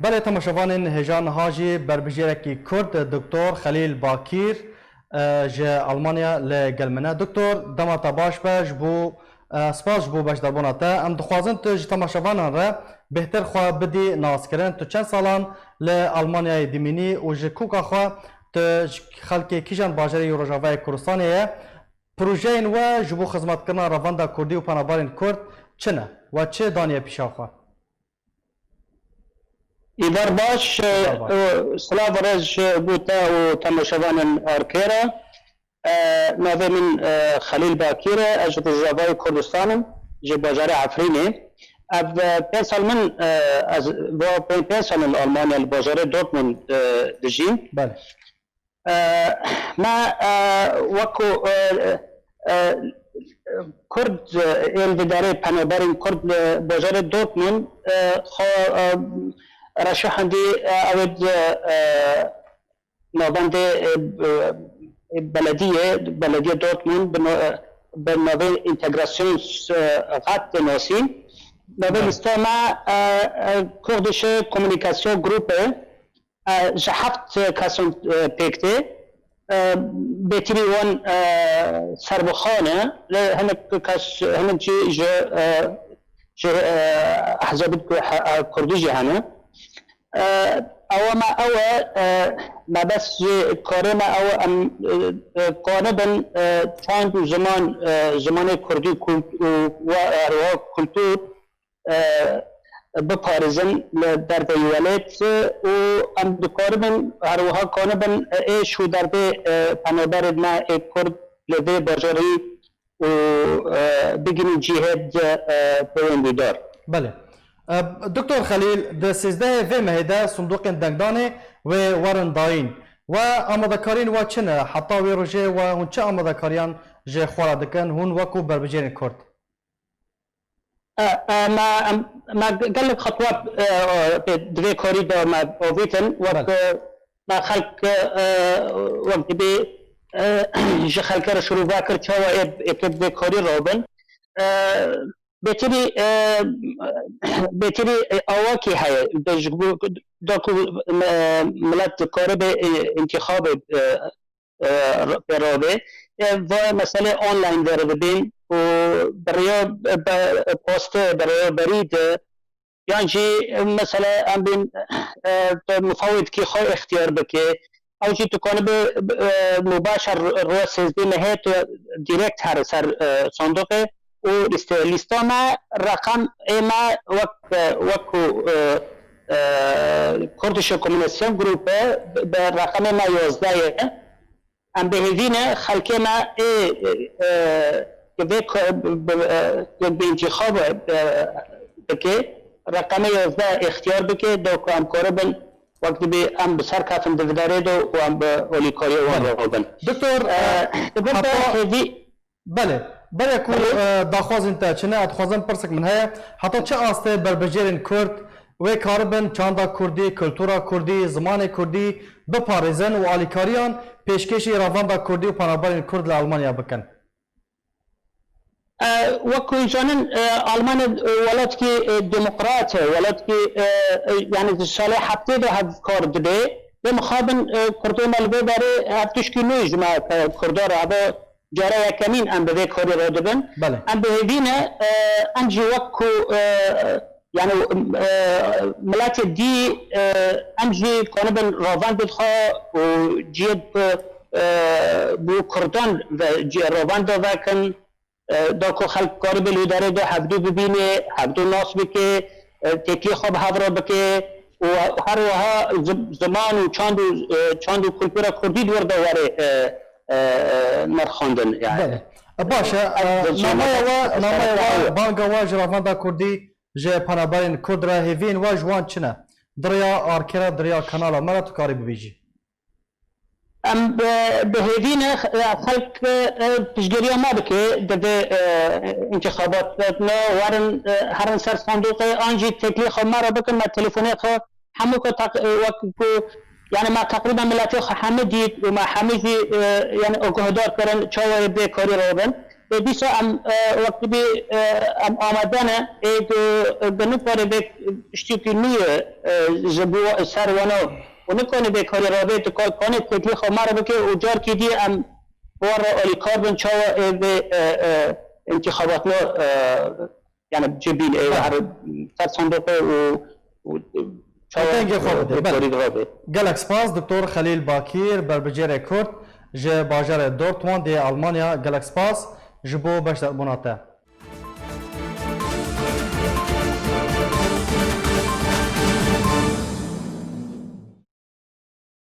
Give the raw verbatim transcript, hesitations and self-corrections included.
Belê, temaşevanên hêja niha jî berbijêrekî Kurd, Doktor Xelîl Bakîr, e, ji Almanya li gel min e. Doktor, dema te baş be, ji bo, e, spas ji bo beşdarbûna te. Em dixwazin tu ji temaşevanan re bêhtir xwe bidî naskirin. Tu çend salan li Almanyayê dimînî û ji koka xwe tu ji xelkê kîjan bajarê yê Rojavayê Kurdistanê ye? Projeyên we ji bo xizmetkirina revanda Kurdî û penaberên Kurd çi ne? We çi daniye pîşa xwe? Îvar baş, Îvar baş. e, silav û rêz ji bo te û temaşevanên Arkê re. E, navê min, e, Xelîl Bakîr e, ez ji Rojavayê Kurdistan im, ji bajarê Efrînê. Ev, e, pênc sal min, e, ez va pê-, pênc sal in li Almanya li bajarê Dortmund, e, dijîm. Belê. E, me, e, wekî, e, e, Kurd, e, ên di derê penaberên Kurd li bajarê Dortmund, e, xwe, e, reşihandî, e, ew ê di, e, navendê, e, e, belediyê, belediye Dortmund bi na-, e, bi navê Integrationsrat tê nasîn. Navê Belê. lîsta me, e, e, Kurdische Kommunikationsgruppe. E, ji heft kesan, e, pêk tê. E, bêtirî wan, e, serbixwe ne, lê hinek kes, hinek jî ji, e, ji, e, ehzabê ku-, he-, e, kurdî jî hene. E, ewa me ew e, e, mebest ji karê me ew e, em, e, e, kanibin, e, çand û ziman, e, zimanê kurdî û kult-, û we-, her wiha kultur e, biparêzin li derveyî welêt, e, û em dikaribin her wiha kanibin, e, êş û derdê, e, penaberên me ê Kurd li vê bajarî û, e, bigihînin cihê di, e, peyên dîdar. Belê. E, Doktor Xelîl, di sêzdehê vê mehê de sindoqên dengdanê wê werin dayîn. We amadekariyên we çi ne? Heta wê rojê we hûn çi amadekariyan ji xwe re dikin, hûn wekû berbijêrên Kurd? E, e, me, em, me gelek xetwa, e, e, di vê karî de me avîtin. Wek, Belê. e, me xelk, e, wek dibê, e, ji xelkê re şirove kir, çawa ê, ê bi vê karî re bin. E, bêtirî, e, bêtirî, e, awakî heye. De ji bo, da ku, e, milet karibe, e, întîxabê, e, e, pê re bê. E, vê meselê online vê re dibên û bi rêya be-, postê, bi rêya berî de, yan jî, e, mesele em bên, e, tu mifawidkî xwe îxtiyar bike. Ew jî tu kanibe, e, mubaşer ro-, roja sêzdeh mehê tu direkt here ser, e, sandoqê û lîste-, lîsta me, reqem ê me wek, e, wek ku, e, e, Kurdische Kommunikationsgruppe bi, bi reqemê me yazdeh ye. Em bi hêvî ne xelkê me ê, e, e, bi vê ka-, bi, bi, e, bi întîxab, e, bike, reqemê yazdeh îxtiyar bike, da ku em karibin, wek dibê em bi ser kefin di vê derê de û em bi alîkariya wan Belê. re bin. Doktor, E, e, di bin heta hêvî Belê. Belê ku, Belê. e, daxwazên te çi ne, ez dixwazim pirsek min heye. Heta çi astê berbijêrên Kurd wê karibin çanda Kurdî, kultura Kurdî, zimanê Kurdî biparêzin û alîkariyan pêşkêşî revanda Kurdî û penaberên Kurd li Almanya bikin? E, wek ku zanin, e, Almanya, e, welatkî, e, demokrat e, welatkî, e, e, yani di salê heftê de hev kar dibe. Lê mixabin, e, Kurdê me li vê derê hev tişkî nû ji me, e, Kurda re hebe cara yekemîn em bi vê karî re dibin. Belê. Em bi hêvî ne, e, em jî wek ku, e, yani, e, miletê dî, e, em jî kanibin ravendê xwe û cihê, e, bo Kurdan ve cihê ravenda vekin. E, da ku xelk karibe li wî derê de hevdû bibîne, hevdû nas bike, e, têkilî xwe bi hev re bike û her wiha zi-, ziman û çand û, e, çand û kultura kurdî di wir de were, e, e, e, nirxandin, yani. Belê. E, baş e, e, Ev nameya we, nameya we, banga we ji revanda kurdî ji penaberên kurd re hêviyên we ji wan çi ne? Di rêya Arkê re, di rêya kanala me re tu karî bibêjî. Em bi, bi hêvî ne, e, xelk, e, piştgiriya me bike di vê, e, întîxabat de, ne werin, e, herin ser sandoqê, an jî têkilî xwe me re bikin, me telefonê xwe hemû ku teq-, e, wek ku, yani me teqrîben miletê xwe hemû dît û me hemû jî, e, yani guhdar kirin, çawa yê bê karî re bin. Lê dîsa em, e, wekî bî, e, em amade ne, ê ku, e, bi nikare bê tiştekî nû ye, e, ji bo ser wana û nikare bê karî rabê, tu ka-, kanê têkilê xwe me re bike û carkî dî em bi wan re alîkar bin, çawa ê vê, e, e, intixabatna, e, yani cibîn, ê Belê. her ser sandoqê û, û çawa, Dengê xwe e, bide, belê. karî rabê. Gelek spas, Doktor Xelîl Bakîr, berbicêrê Kurd ji bajarê Dortmund yê Almanya. Gelek spas ji bo beşdarbûna te.